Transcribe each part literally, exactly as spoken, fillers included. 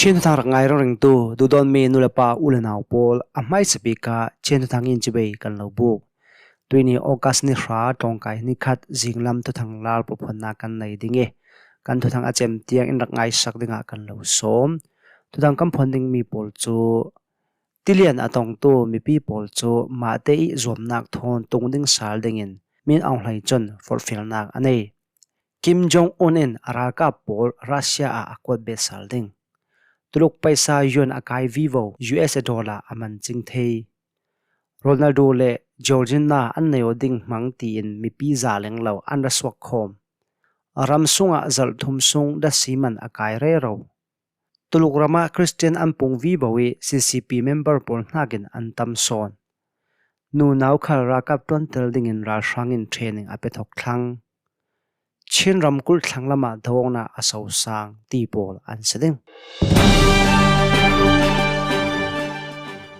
Chin thuthang rak ngai ringringtu duhdawtmi nu le pa u le nau pawl, a hmaisa bik ah Chin thuthang in cibai kan lo buk. Tuini August ni hra, tlawngkai ni khat, zinglam thuthang lar pawlphuannak kan nei ding i, kan thuthang a cem tiang in rak ngaisak dingah kan lo sawm. Thuthang kan phuan dingmi pawl cu, tilian a tongtu mipi pawl cu mahte i zuamnak thawn tung ding sal dingin Min Aung Hlaing cun forhfialnak a nei. Kim Jong Un in a ralkap pawl Russia ah a kuat bet sal ding. Tuluk paisa yuan a kai vivo, U S A dollar a man cing thei. Ronaldo le Georgina an nei aw ding hmang tiin mipi za lenglo an ra suak khawm. Ram sungah zarh thum sung da siman a kai rero. Tuluk ramah Christian an pung vivo i C C P member pawl hnakin an tam sawn. Nunau khal ralkap ṭuantel dingin ralhrang in training a pia thawk thlang. Chin ramkulh thlang lamah doawknak a sosang ti pawl an si ding.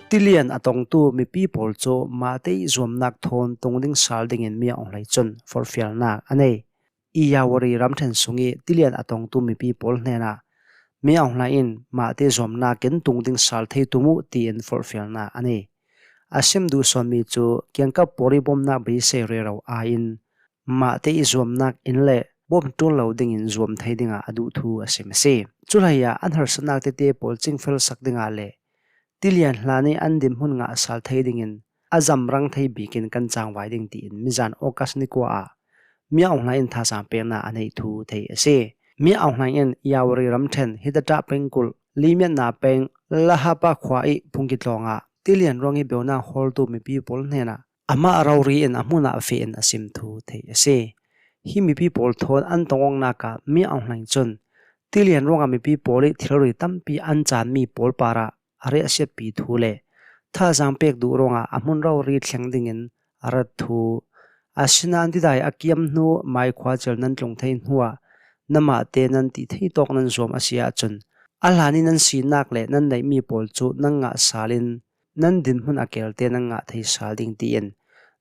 Tilian a tongtu mipi pawl cu mahte i zuamnak thawn tung ding sal dingin Min Aung Hlaing cun forhfialnak a nei. Irrawaddy ramṭhen sung i tilian a tongtu mipi pawl hnenah Min Aung Hlaing in mahte zuamnak in tung ding sal thei tum uh tiin forhfialnak a nei. A sim duhsawnmi cu kiangkap pawl i bawmhnak beisei rero aiin mahte i zuamnak in le bawm ṭul lo dingin zuam thei dingah a duh thu a sim a si. Cuhlei ah an harsatnak tete pawl cingfel sak dingah le tilian hlan i an dinhmun ngah sal thei dingin a zamrang thei bikin kan cangvai ding tiin mizan August ni kua ah Min Aung Hlaing in thazaang peknak a neih thu theih a si. Min Aung Hlaing in Irrawaddy ramṭhen Hitatta pengkulh limiatna peng Lahapa khua i phungki tlawng ah tilian ruang i beunak hawltu mipi pawl hnenah amah rori in a hmun ah feh in a sim thu theih a si. Hi mipi pawl thawn an tongawknak ah Min Aung Hlaing cun tilian ruangah mipi pawl i thilri tampi an caanmi pawl parah a riahsiatpi thu le thazaang pek duh ruangah a hmun rori thleng dingin a rat thu, asinain tidai a kiam hnu mai khuacil nan tlung thei hnuah nanmahte nan ti thei tawk nan zuam a si ahcun a hlan i nan sinak le nan neihmi pawl cu nan ngah sal in nan dinhmun a kelte nan ngah thei sal ding tiin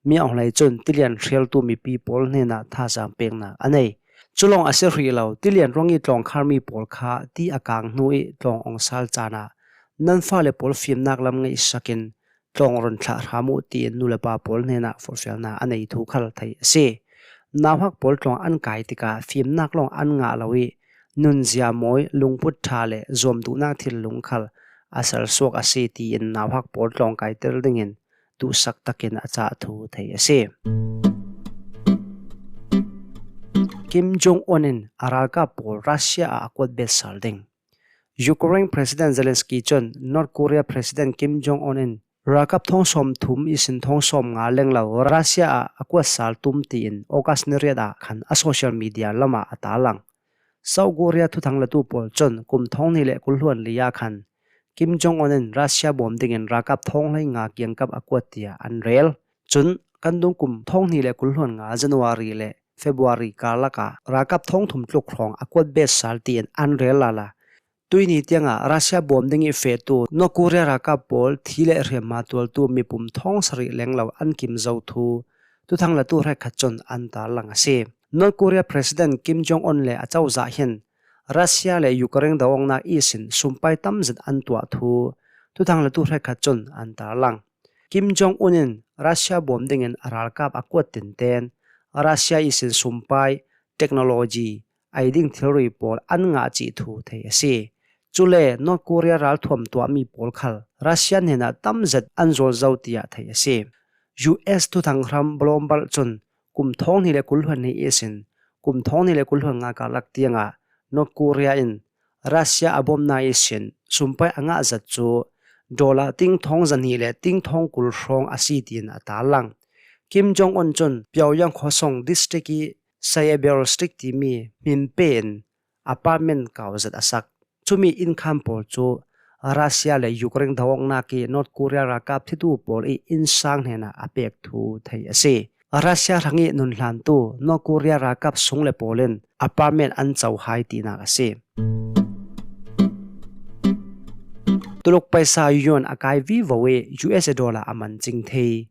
Min Aung Hlaing cun tilian hrialtu mipi pawl hnenah thazaang peknak a nei. Cu lawng a si hrih lo, tilian ruang i tlawng kharmi pawl kha ti a kang hnu i tlawng ong sal caan ah nan fale pawl fimnak lam ngeihsak in tlawng run thlah hram uh tiin nu le pa pawl hnenah forhfialnak a nei thu khal theih a si. Nauhak pawl tlawng an kai tikah fimnak lawng an ngah lo i nunzia mawi, lungput ṭha le zuam duhnak thinlung khal a salsuak a si tiin nauhak pawl tlawng kaiter dingin duhsak takin a cah thu theih a si. Kim Jong Un in a ralkap pawl Russia ah a kuat bet sal ding. Ukraine President Zelensky cun North Korea President Kim Jong Un in ralkap thawng sawm thum ihsin thawng sawm nga lenglo Russia ah a kuat sal tum tiin August ni riat ah khan a social media lamah a tarlang. South Korea thuthang latu pawl cun kum thawng hnih le kul hluan li ah khan Kim Jong Un in Russia bawm dingin ralkap thawng hlei nga kiangkap a kuat tiah an rel. Cun kan dung kum thawng hnih le kul hluan nga January le February karlak ah ralkap thawng thum tluk hrawng a kuat bet sal tiin an rel lala. Tuini tiangah Russia bawm ding i fehtu North Korea ralkap pawl thi le hriamhma tualtu mipum thawng sarih lenglo an kim zo thu thuthang latu hrekkhat cun an tarlang a si. North Korea President Kim Jong Un le a cozah hin Russia le Ukraine doawknak ihsin sumpai tamzet an tuah thu thuthang latu hrekkhat cun an tarlang. Kim Jong Un in Russia bawm dingin a ralkap a kuat tinten Russia ihsin sumpai, technology, ei ding thilri pawl an ngah cih thu theih a si. Cule North Korea ralthuam tuahmi pawl khal Russia hnenah tamzet an zual zo tiah theih a si. U S thuthang hram Bloomberg cun kum thawng hnih le kul hluan hnih ihsin kum thawng hnih le kul hluan nga karlak tiangah North Korea in Russia a bawmnak ihsin sumpai a ngah zat cu dollar ting thawng zahnih le ting thawng kul hrawng a si tiin a tarlang. Kim Jong Un cun Pyongyang khuasung district i Saebyeol Street timi hmin pe in apartment kau zat a sak. Cumi innkhan pawl cu Russia le Ukraine doawknak i North Korea ralkap thitu pawl i innsang hnenah a pek thu theih a si. Russia hrang i nun hlantu North Korea ralkap sung le pawl in apartment an co hai tinak a si. Tuluk paisa yuan a kai vivo i U S A dollar a man cing thei.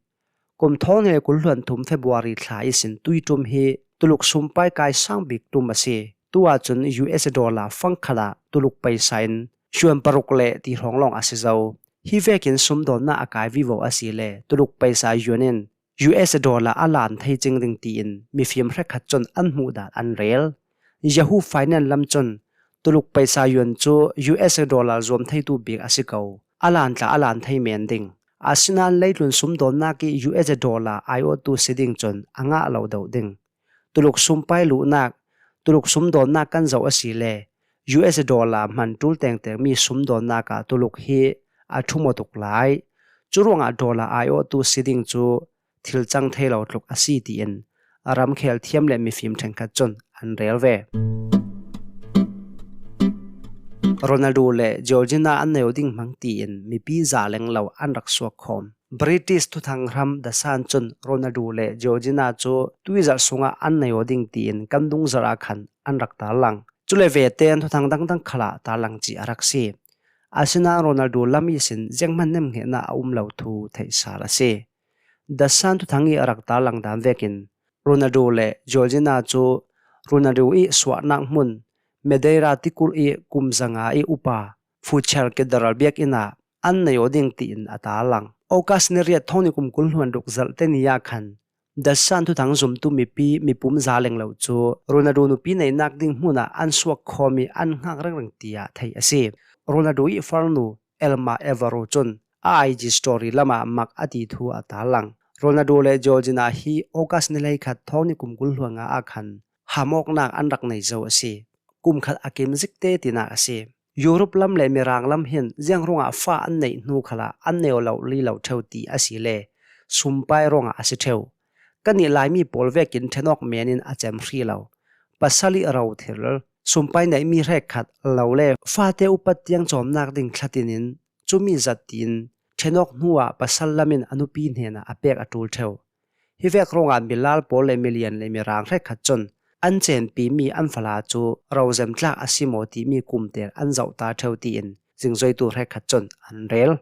Kum thawng hnih le kul hluan thum February thla ihsin tuiṭum hi Tuluk sumpai kai sang bik ṭum a si. Tu ahcun U S A dollar fangkhat ah Tuluk paisa in Yuan paruk le ti hrawng lawng a si zo. Hi vekin sumdawnna a kai vivo a si le Tuluk paisa yuan in U S dollar a lan thei cing ding tiin mifim hrekkhat cun an hmuh dan an rel. Yahoo Finance lam cun Tuluk paisa yuan cu U S dollar zuam theitu bik a si ko. A lan tla a lan thei men ding. Asinain leitlun sumdawnnak i U S dollar aiawhtu si ding cun a ngah lo deuh ding. Tuluk sumpai luhnak, Tuluk sumdawnnak kan zoh a si le U S dollar hman ṭul tengtengmi sumdawnnak ah Tuluk hi a ṭhum aw tuk lai. Cu ruangah dollar aiawhtu si ding cu thil cang thei lo tluk a si tiin a ramkhel thiam le mifim ṭhenkhat cun an rel ve. Ronaldo le Georgina an nei aw ding hmang tiin mipi za lenglo an rak suak khawm. British thuthang hram The Sun cun Ronaldo le Georgina cu tuizarh sungah an nei aw ding tiin kan dungzarh ah khan an rak tarlang. Cule vete an thuthang dangdang khalah tarlang cih a rak si. Asinain Ronaldo lam ihsin zianghman nemhngetnak a um lo thu theih sal a si. The Sun thuthang i a rak tarlang dan vekin Ronaldo le Georgina cu Ronaldo i suahnak hmun Madeira tikulh i kum zanga i upa Futsal Cathedral biakinn ah an nei aw ding tiin a tarlang. August ni riat thawng ni kum kul hluan ruk zarhte ni ah khan The Sun thuthang zumtu mipi mipum za lenglo cu Ronaldo nupi neihnak ding hmun ah an suak khawm i an hngak rengreng tiah theih a si. Ronaldo i farnu Elma Evero cun a I G story lamah mak a ti thu a tarlang. Ronaldo le Georgina hi August ni hleikhat thawng ni kum kul hluan nga ah khan hamawknak an rak nei zo a si. Kum khat a kim zikte tinak a si. Europe lam le Mirang lam hin ziang ruangah fa an neih hnu khalah an nei aw lo li lo ṭheu ti a si le sumpai ruangah a si ṭheu. Kannih Laimi pawl vekin ṭhenawk men in a cem hri lo. Pasal i ro thil, sumpai neihmi hrekkhat lo le fate upat tiang cawmnak ding thlatin in cumi zat tiin ṭhenawk hnuah pasal lam in a nupi hnenah a pek a ṭul ṭheu. Hi vek ruangah milal pawl le milian le mirang hrekkhat cun an cempi mi an fala cu rozem tlak a si maw timi kumter an zoh ta ṭheu tiin zingzoitu hrekkhat cun an rel.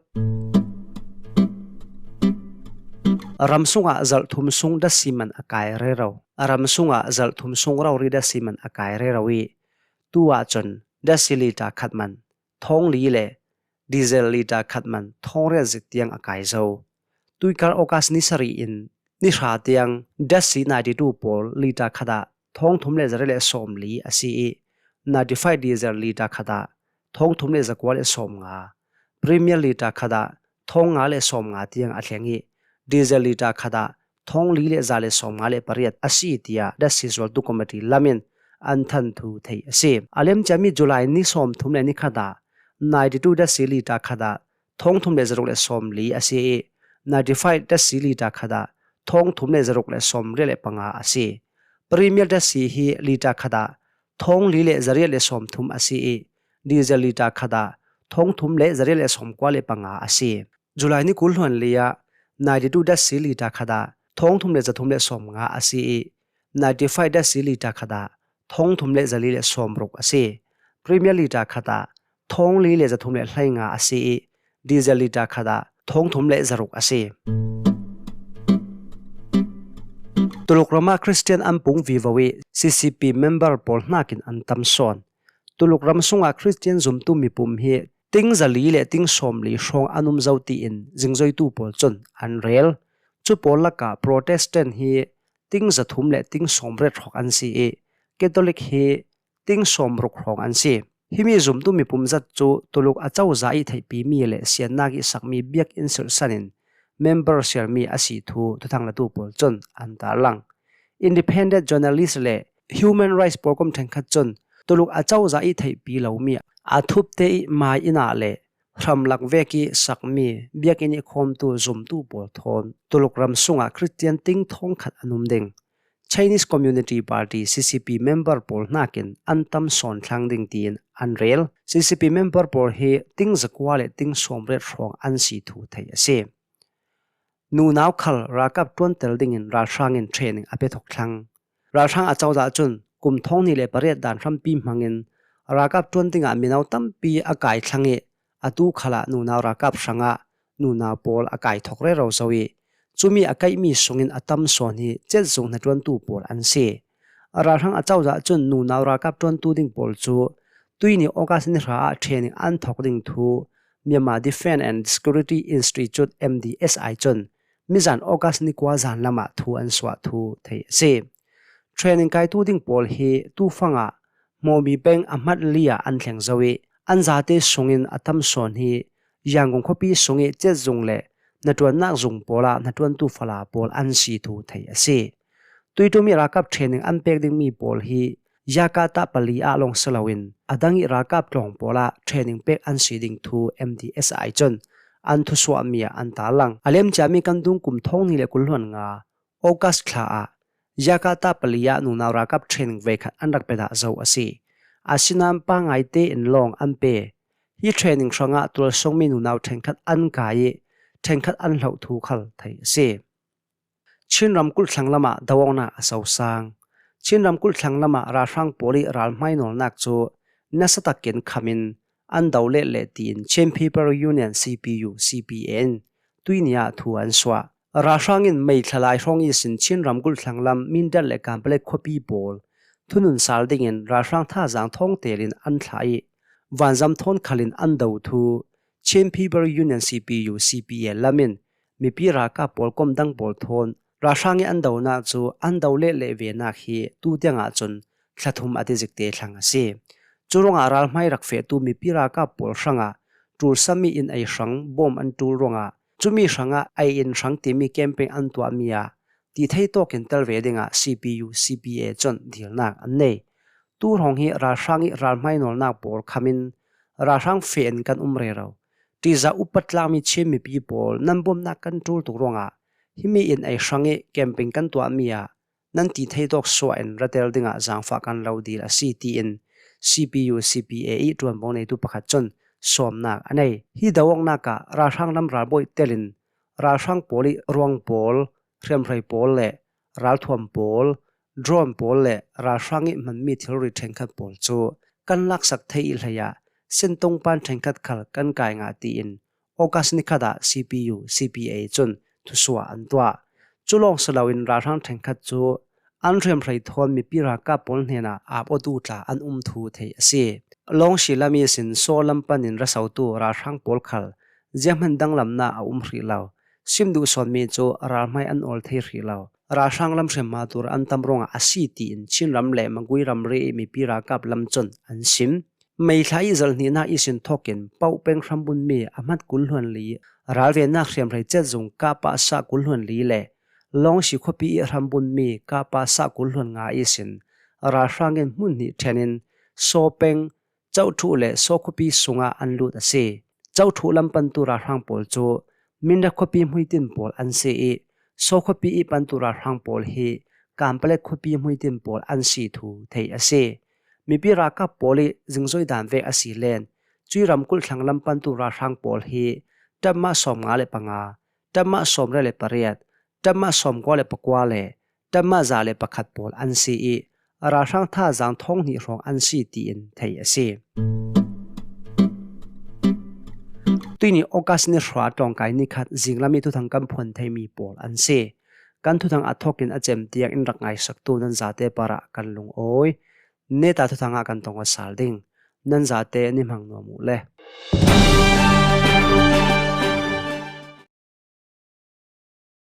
Ram sungah zarh thum sung datsi man a kai rero. Ram sungah zarh thum sung rori datsi man a kai rero i tu ahcun datsi lita khat man thawng li le diesel lita khat man thawng riat zik tiang a kai zo. Tuikar August ni sarih in ni hra tiang datsi ninety two pawl lita khat ah thawng thum le zariat le sawm li a si i, ninety five diesel lita khat ah thawng thum le zakua le sawm nga, Premier lita khat ah thawng nga le sawm nga tiang a thleng i, diesel lita khat ah thawng li le za le sawm nga le pariat a si, tiah datsi zualtu committee lam in an than thu theih a si. A lemciami July ni sawm thum le ni khat ah ninety two datsi lita khat ah thawng thum le zaruk le sawm li a si i, ninety five datsi lita khat ah thawng thum le zaruk le sawm riat le panga a si. Premier datsi hi lita khat ah thawng li le zariat le sawm thum a si i, diesel lita khat ah thawng thum le zariat le sawm kua le panga a si. July ni kul hluan li ah ninety two datsi lita khat ah thawng thum le zathum le sawm nga a si i, ninety five datsi lita khat ah thawng thum le zali le sawm ruk a si. Premier lita khat ah thawng li le zathum le hleinga a si i, diesel lita khat ah thawng thum le zaruk a si. Tuluk ramah Christian an pung vivo i C C P member pawl hnakin an tam sawn. Tuluk ram sungah Christian zumtu mipum hi ting zali le ting sawmli hrawng an um zo tiin zingzoitu pawl cun an rel. Cu pawl lakah Protestant hi ting zathum le ting sawmriat hrawng an si i, Catholic hi ting sawmruk hrawng an si. Himi zumtu mipum zat cu Tuluk acozah i theihpimi le siannak i sakmi biakinn sirhsan in member sialmi a si thu thuthang latu pawl cun an tarlang. Independent journalist le human rights pawlkom ṭhenkhat cun Tuluk acozah i theihpi lomi a thupte i mai inn ah le hramlak vek i sakmi biakinn i khawmtu zumtu pawl thawn Tuluk ram sungah Christian ting thawngkhat an um ding. Chinese Community Party, C C P member pawl hnakin an tam sawn thlang ding tiin an rel. C C P member pawl hi ting zakua le ting sawmriat hrawng an si thu theih a si. Nunau khal ralkap ṭuantel dingin ralhrang in training a pe thok thlang. Ralhrang acozah cun kum thawng hnih le pariat dan hrampi hmangin ralkap ṭuan dingah mino tampi a kai thlang i, atu khalah nunau ralkap hrangah nunau pawl a kai thok rero zo i, cumi a kaihmi sungin a tam sawn hi cetzung hnaṭuantu pawl an si. Ralhrang acozah cun nunau ralkap ṭuantu ding pawl cu Tuini August ni hra ah training an thawk ding thu Myanmar Defence and Security Institute, M D S I, cun mizan August ni kua zan lamah thu an suah thu theih a si. Training kaitu ding pawl hi tufangah Hmawmi peng a hmat li ah an thleng zo ih an zate sungin a tam sawn hi Yangon khuapi sung ih cetzung le hnaṭuannak zung pawl ah hnaṭuantu fala pawl an si thu theih a si. Tuiṭum ih ralkap training an pek dingmi pawl hi Jakarta pali ah lawng si loin a dang ih ralkap tlawng pawl ah training pek an si ding thu M D S I cun an thusuahmi ah an tarlang. A liamciami kan dung kum thawng hnih le kul hluan nga August thla ah Jakarta pali ah nunau ralkap training veikhat an rak pe dah zo a si. Asinain pangaite in lawng an pe. Hi training hrangah tualsungmi nunau ṭhenkhat an kai ih ṭhenkhat an hloh thu khal theih a si. Chin ramkulh thlang lamah do-awknak a sosang. Chin ramkulh thlang lamah ralhrang pawl ih ralhmai nawlnak cu nasa takin khamin an do let leh tiin Chin People Union, C P U, C P A in tuini ah thu an suah. Ralhrang in May thla lai hrawng ihsin Chin ramkulh thlang lam Mindat le Kanpalet khuapi pawl thunun sal dingin ralhrang thazaang thawng telin an thlah ih vanzam thawn khalin an do thu Chin People Union, C P U, C P A lam in mipi ralkap pawl komdang pawl thawn ralhrang ih an donak cu an do let leh venak hi tutiang ahcun thla thum a ti zikte thlang a si. Cu ruangah ralhmai rak fehtu mipi ralkap pawl hrangah ṭulsami inn ei hrang bawm an ṭul ruangah cumi hrangah ei inn hrang timi camping an tuahmi ah ti thei tawkin tel ve dingah C P U, C P A cun dilnak an nei. Tu hrawng hi ralhrang ih ralhmai nawlnak pawl khamin ralhrang feh in kan um rero. Ṭihzah upat tlakmi Chin mipi pawl nan bawmnak kan ṭul tuk ruangah himi inn ei hrang ih camping kan tuahmi ah nan ti thei tawk suah in ra tel dingah zaangfah kan lo dil a si tiin C P U, C P A ih ṭuanvo neitu pakhat cun sawmnak a nei. Hi do-awknak ah ralhrang lam ralbawi telin ralhrang pawl ih ruang pawl, hriamhrei pawl le ralthuam pawl, drone pawl le ralhrang ih hmanmi thilri ṭhenkhat pawl cu kan laksak thei ih hleiah sintungpan ṭhenkhat khal kan kai ngah tiin August ni khat ah C P U, C P A cun thusuah an tuah. Cu lawng si loin ralhrang ṭhenkhat cu an hriamhrei thawn mipi ralkap pawl hnenah ap awtu tla an um thu theih a si. Lawngsi lam ihsin Saw lam panin ra sotu ralhrang pawl khal zianghman danglamnak a um hrih lo. Sim duh sawnmi cu ralhmai an awl thei hrih lo. Ralhrang lam hriamhma tur an tam ruangah a si tiin Chin ram le Magui ramri ih mipi ralkap lam cun an sim. May thla ih zalhnihnak ihsin thawkin Pauh peng hrambunmi a hmat kul hluan li ralvennak hriamhrei cetzung K P S kul hluan li le Lawngsi khuapi ih hrambunmi K P S kul hluan nga ihsin ralhrang in hmun hnih ṭhenin Saw peng, Cohthuh le Saw khuapi sungah an lut a si. Cohthuh lam pantu ralhrang pawl cu Mindat khuapi hmuitin pawl an si ih Saw khuapi ih pantu ralhrang pawl hi Kanpalet khuapi hmuitin pawl an si thu theih a si. Mipi ralkap pawl ih zingzoi dan vek a si len, cui ramkulh thlang lam pantu ralhrang pawl hi ṭapmah sawmnga le panga, ṭapmah sawmriat le pariat, ṭapmah sawmkua le pakua le ṭapmah za le pakhat pawl an si ih ralhrang thazaang thawng hnih hrawng an si tiin theih a si. Tuini August ni hra tlawngkai ni khat zinglam ih thuthang kan phuan theimi pawl an si. Kan thuthang a thawkin a cem tiang in rak ngaisaktu nan zate parah kan lungawi. Neta thuthang ah kan tong aw sal ding. Nan zate ni hmang nuam uh le.